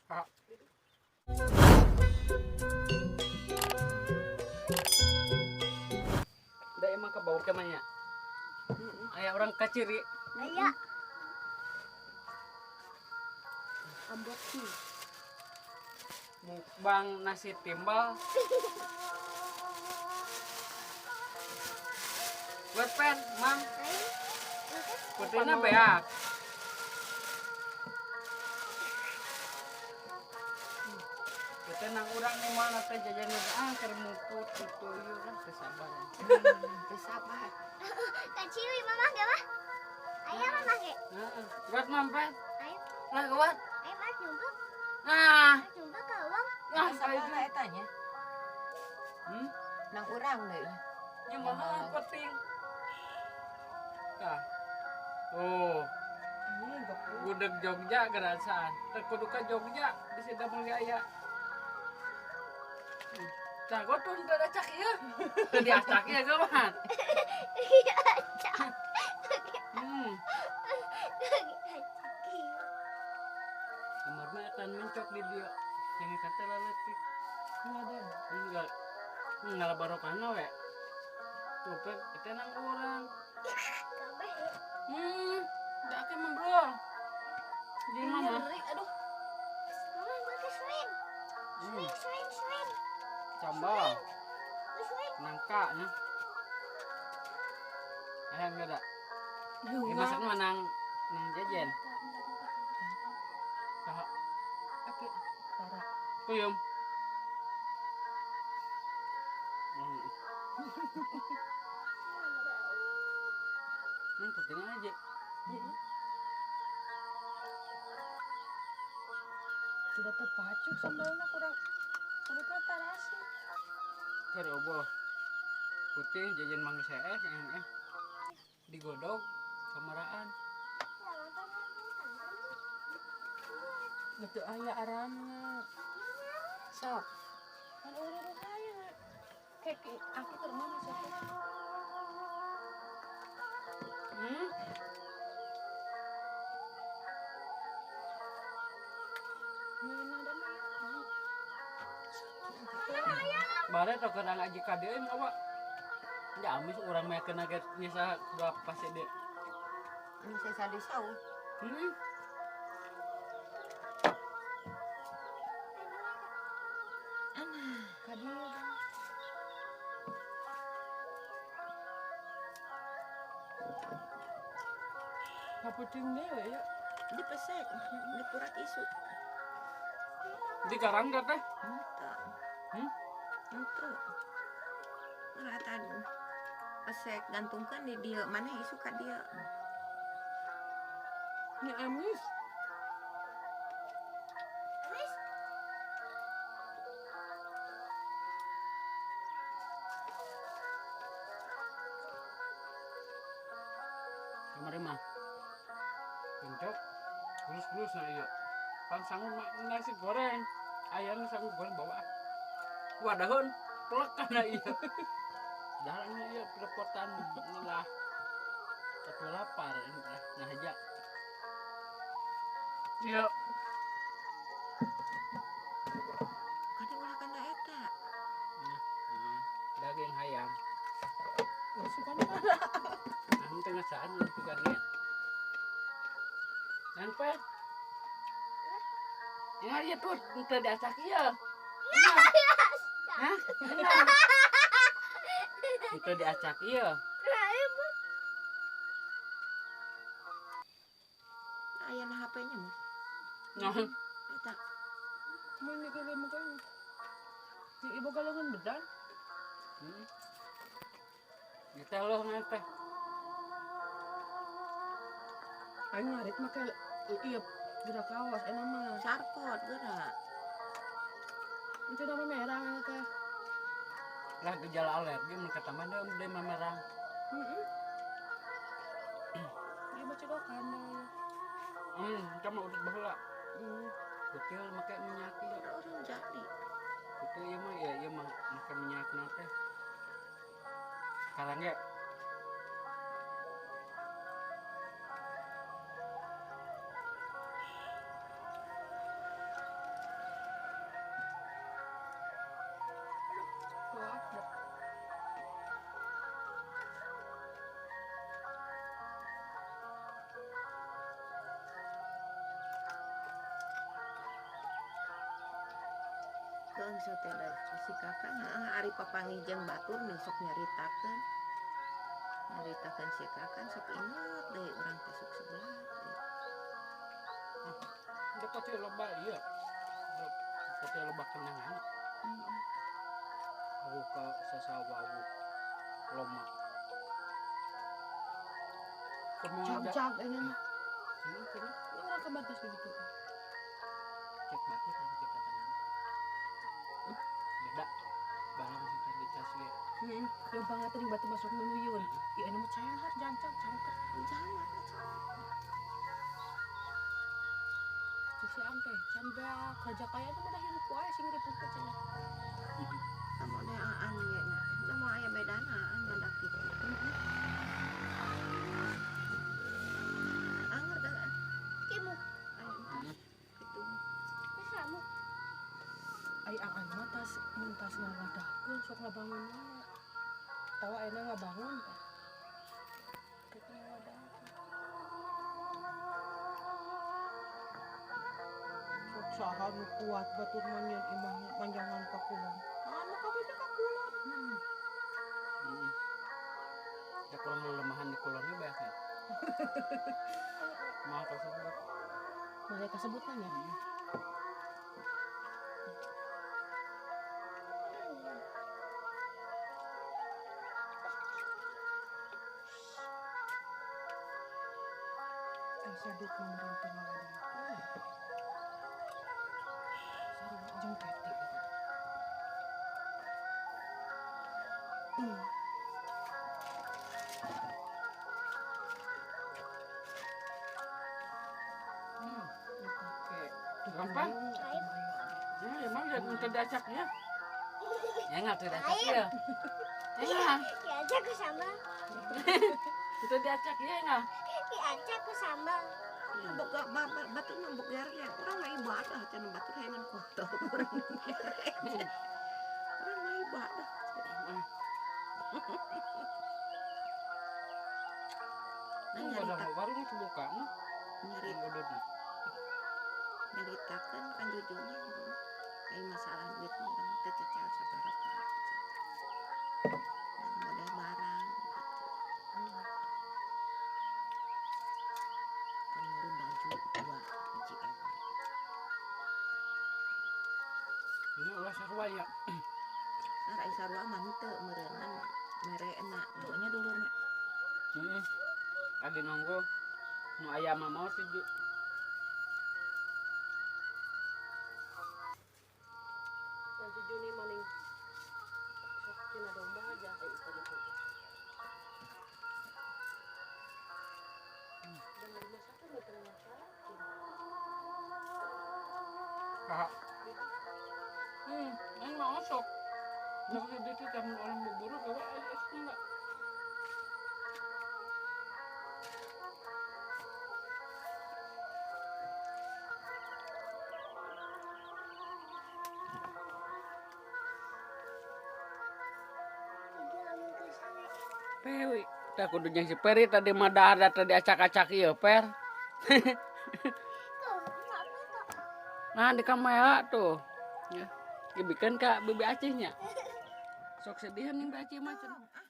Ha. Da emang kebawa ke mana? Aya orang kaciri. Aya. Unboxing. Mukbang nasi timbal. Buat pen, Mang. Putrinya beak. Kita nang urang nu mana teh jajan ah keur muput kitu ieu kan teu sabar. Teu sabar. Kaciri mama ge mah. Aya mama ge. Heeh. Buat Mang pen. Ayo. Lah gawat. Ayo mah nyumbek. Ah. Nyumbek ka uang. Ah, Sabar eta nya. Nang urang deui nya. Nya mah penting. Tah. Oh. Gudeg Jogja gerasaan. Teu kudu ka Jogja di Sidamulya aya. Tah gotun teu acak ieu. Teu diacak ieu geuman. Iya, acak. Kamar mah eta mencok di dieu. Yang kata laletik. Enggak. Enggak barokahna we. Tuh pek eta nang urang. Kabeh. Dak ke mah bro. Di mama. Aduh. Mama pakai swing. Swing, swing, swing. Sambal. Swing. Nangka nya. Ayam enggak ada. Ini masak mah nang nang jajan. Saha? Aki. Tara. Puyum. Penting aja. Sudah terpacu sambalnya kurang kulitnya tarasi. Cari oboh. Putih jajan mangga saya yang digodok kamaraan. Betul aya aramna. Sok. Kan urang aya. Kayak aku ke rumah masuk. Bare teh keur ngaji ka dieu mah wa. Ya amis urang mah kena ge nyesa dua pasti deui. Anu sesa di sau. Ana ka dieu. Kaputing dewe ya. Dipesek, dipurat isu. Di karangga teh? Henteu. Henteu. Ratan pesek gantungkeun di dieu, maneh isu ka dieu. Nya amis. Amis. Kamari mah. Kencok. Bulus-bulus na ieu. Pan sangu mah nasi goreng. Ayam sangu goreng bawa. Wadaheun plek kana ieu. Daharna ieu pelepotan lah. Tapi lapar nah aja. Iya. Kada ulah kana eta. Daging hayam. Suka mana? Nah, teu ngasaan bukannya. Nang pe. Ingat ya tuh, teu diacak ieu. Hah? Itu diacak ieu. Aya na HP-nya, Mas. Nah. Eta. Mun dikirim kan. Di ibu galangan bedan. Kita loh teh. Aing ngarit make ieu gerak kaos enak mah. Sarkot gerak. Itu nama merah teh. Lah gejala alergi mun kata mah deui mah merah. Heeh. Ieu mah cedokan deui. Cuma udah baheula. Kutil make minyak ieu. Orang jadi. Kutil ieu mah ya ieu mah make minyakna teh. Karang ge. Heeh, teh da si kakak heeh ari papanggih jeung batur nih sok nyaritakeun. Nyaritakeun si kakak sok inget deui urang teh sok sebelah deui. Udah pasti loba iya. Pasti loba kenangan. Heeh. Aku ke sasawau loma. Cag-cag ini mah. Ini Orang kebatas begitu. Cek batur dan cek katangan. Beda. Balong sih tadi cas ge. Heeh. Yang banget nih batu masuk nuyun. Ieu anu mah cenghar jancang cangker. Jangan. Cek si Ang teh can beak kerja kaya teh mah hirup wae sing ribut teh cenah. Kamu deh aan ge na. Da moal aya bedana aan ngadak kitu. Anger da. Kimu. Aya entos kitu. Kamu. Ai aan mah tas mun tas ngawadahkeun sok ngabangun wae. Tawa ayeuna ngabangun tah. Kitu ngawadahkeun. Sok saha nu kuat batur mah nyieun imah manjangan ka kulon. Anu kabeh teh ka kulon. Heeh. Da kurang lelemahan di kulonnya banyak ya. Mah kasebut. Mulai kasebutan ya. Ai sadut mah meureun teu ngawadahkeun. Sarua jeung Teti gitu. Nu kakek Gampang. Ya, emang ya untuk diacaknya. Ya nggak tuh diacak ya. Ya nggak. Diajak ke sambal. Itu diacak ya nggak. Diajak ke sambal. Boga batur mah boga ge urang mah ibadah cenah batur hayang kotor urang. Urang mah ibadah. Nah, Udah warung buka mah. Nyarita nyaritakeun kan jujur mah. Ai masalah duit mah urang teh cecal sabaraha. Dan modal barang gitu. Kan meuli baju 2 hiji ewe. Ini ulah sarua ya. Nah, ai sarua mah henteu meureunna mereena doanya dulurna. Heeh. Adi nonggo nu aya mah mau sih. Nanti Juni maning sok tina domba aja ai tadi tuh. Dan dimasakan teu masakin. Kak. Ini mah osok. Nah, itu tamu orang buburu gawe es enggak. Pewi, tak kudu jeung si Peri tadi mah ada tadi acak-acak ieu Per. Nah di kamera tuh. Ya. Dibikeun ka bibi Acihnya. Sok sedihan nih Bibi Acih mah cenah.